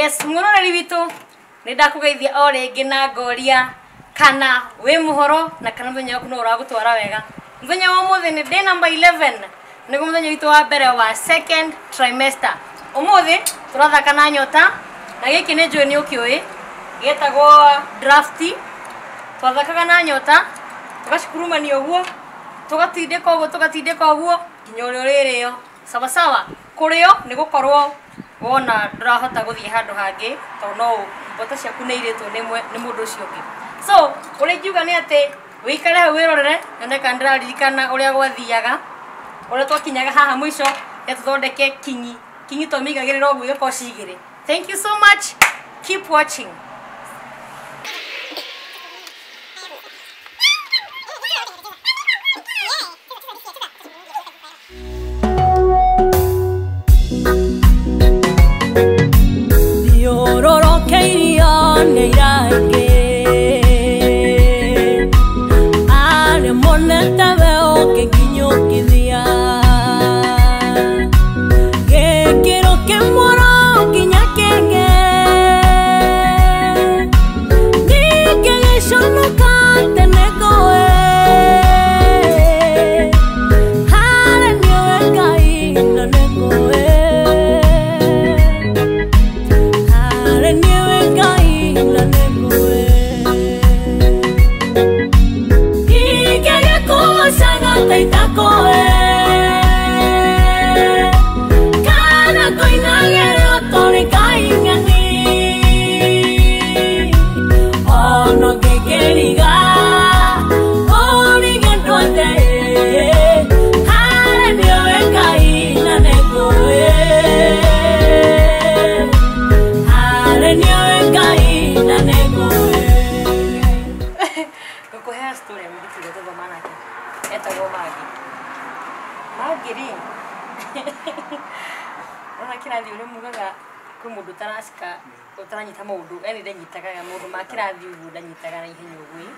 Yes, mwiroreri witu ni ndakugeithia o ringi na ngoria kana wi muhoro na kana muthenya waku no uragutwara wega. Muthenya wa umuthi ni day number 11 niguo muthenya witu wa mbere wa second trimester. Umuthi turathaka na nyota na giki ni njui ni ukiui gietagwo drafti. Twathakaga na nyota tugacikurumania uguo tugatindika uguo tugatindika uguo nginya uria uririo sawa sawa. Kurio ni gukorwo wona ndurahota guthie handu hangi tondu no mboto ciaku ni iritwo ni mundu ucio ungi. So uria ingiuga ni ati wikare hau wirorere nyone kana ndiraririkana uria gwathiaga uria twakinyaga haha mwico ya tuthondeke kingi kingi twamigagirira uguo igakorwo ci igiri. Thank you so much, keep watching. Ona kirathi uria mugaga kwi mundu utaracika utaranyita maundu yani ndanyitaga maundu ma kirathi uguo ndanyitaga na ihenya uguo.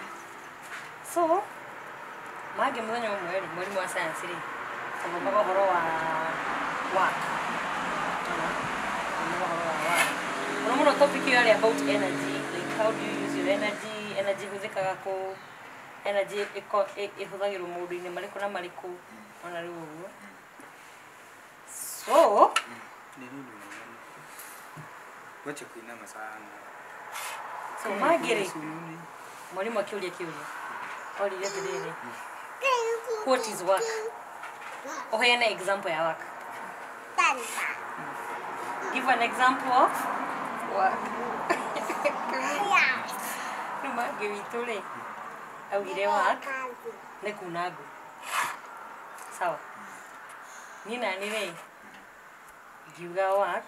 So Magi muthenya umwe ri mwarimu wa science ri athomaga uhoro wa work. Muno muno topic iyo yari about energy, like how do you use your energy, energy ihuthikaga ku, energy ihuthagirwo maundu-ini mariku na mariku ona riu uguo. So wacha kuinama sana. So Magiri mwalimu akiuria kiuria oririe atiriri, what is work? Uheane example ya work. Give an example of work. Riu Magi witũ rĩ augire work nĩ kuna ngũ. Sawa. Niĩ nani rĩ ngiuga work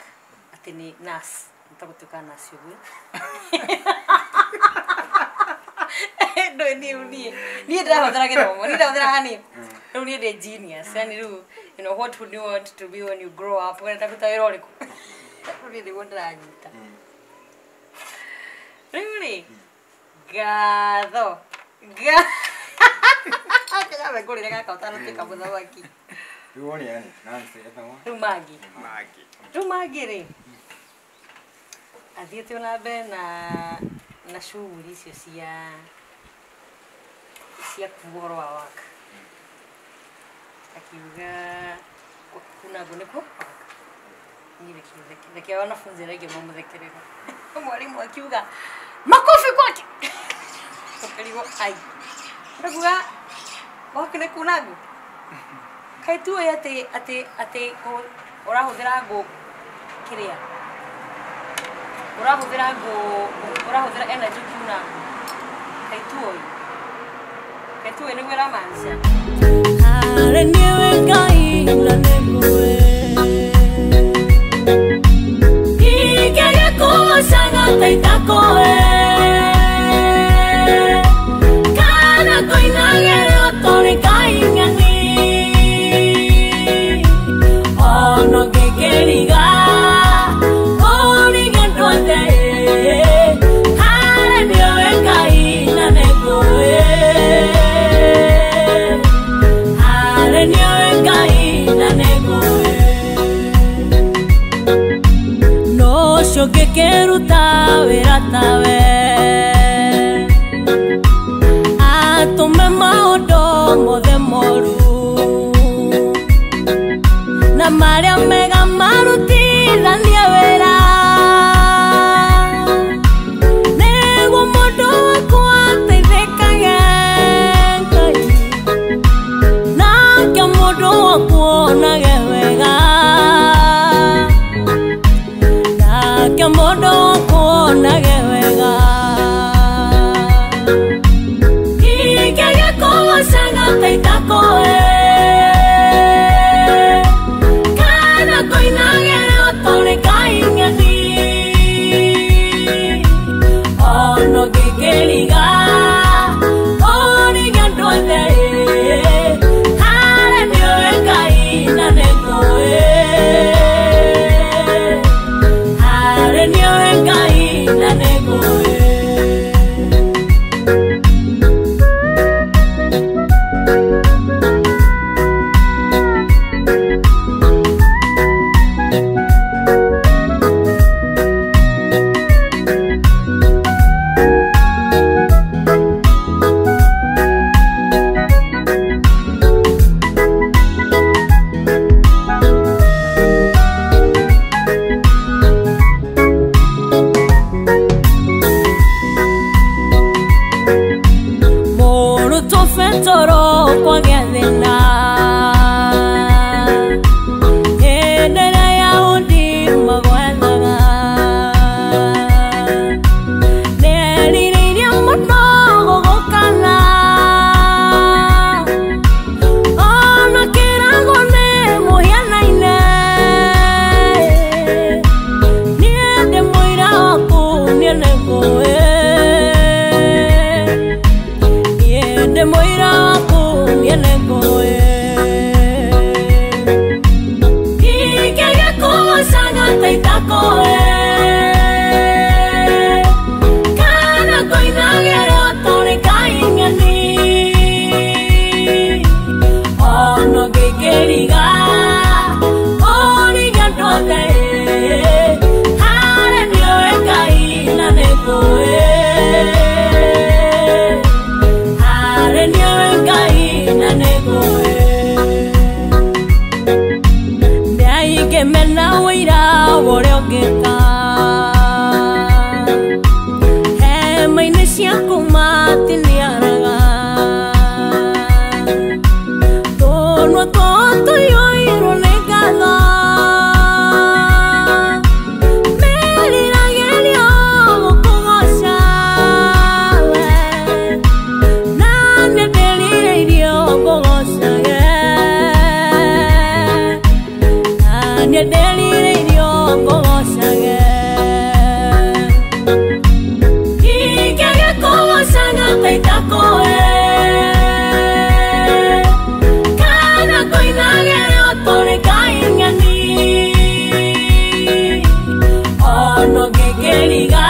atĩ nĩ nurse, nĩtagũtuĩka nurse ũguo. Ndũĩ niĩ niĩ ndĩrahũthĩra gĩthomo, niĩ ndĩrahũthĩra hani rĩu niĩ ndĩ genius, yani rĩu you know what would you want to be when you grow up, ũrenda kũruta wĩra ũrĩkũ? Rĩu niĩ nĩguo ndĩranyita. Rĩu rĩ ngatho kanyambe ngũrĩre gaka ũtanatuĩka mũthamaki. Rĩu Magi rĩu Magi rĩ athiĩte ona mbere na shughuli icio cia kuga ũhoro wa work. Akiuga kuna ngũ nĩkuo niĩ reke wanafunzi arĩa angĩ mamũthekerere. Mwalimu akiuga makofi kwake. Tũkĩrigwo ai ndakuga work nĩ kuna ngũ. Kaĩ tiũĩ atĩ atĩ atĩ ũrahũthĩra ngũ kĩrĩa ũrahũthĩra ngũ ũrahũthĩra energy kuna ngũ. Kaĩ tiũĩ kaĩ tiũĩ nĩguo ĩramaanisha. Que wĩra tawe atũme maũndũ mothe moru na marĩa mega marutithanie wĩra nĩguo mũndũ wakwa ateithĩkage Ngai nake mũndũ wakwa onage wega nake mũndũ wakwa onage wega ingĩgĩkũgocaga ta itakũĩ kana kũinagĩra ũtũrĩ kaing'eni ono ngĩkĩriga ũrige andũ othe harĩa nĩũĩ Ngai na nĩngũĩ harĩa nĩũĩ Ngai na nĩngũĩ. Mũrutwo Petero kwagĩa thĩna hĩndĩ ĩrĩa Ayahudi magwethaga nĩerirĩirie mũno gũgũkana ona kĩrago nĩ mũhianaine niĩ ndĩ mũira waku niĩ nĩngũĩ ndĩ mũira waku niĩ nĩngũĩ ingĩgĩkũgocaga ta itakũĩ kana kũinagĩra ũtũrĩ kaing'eni ono ngĩkĩriga ũrige andũ othe harĩa nĩũĩ Ngai na nĩngũĩ harĩa nĩũĩ Ngai na nĩngũĩ nĩ aingĩ mena ũira wa ũrĩa ũngĩka hema-inĩ ciaku matiniaraga tũnua twao tũiyũirwo nĩ ngatho meriragĩria gũkũgoca we na nĩ ndĩrirĩirie ngũgocage na nĩ ndĩrirĩirie ngũgocage ingĩgĩkũgocaga ta itakũĩ kana kũinagĩra ũtũrĩ kaing'eni ono ngĩkĩriga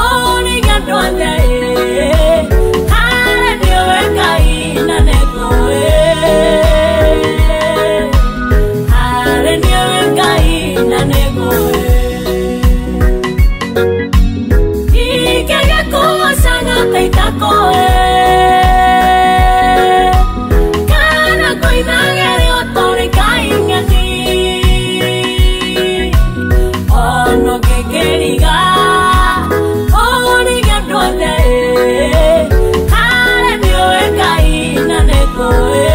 ũrige andũ othe harĩa nĩũĩ Ngai na nĩngũĩ harĩa nĩũĩ Ngai na nĩngũĩ ingĩgĩkũgocaga ta itakũĩ kana kũinagĩra ũtũrĩ kaing'eni ono ngĩkĩriga ũrige andũ othe harĩa nĩũĩ Ngai na nĩngũĩ.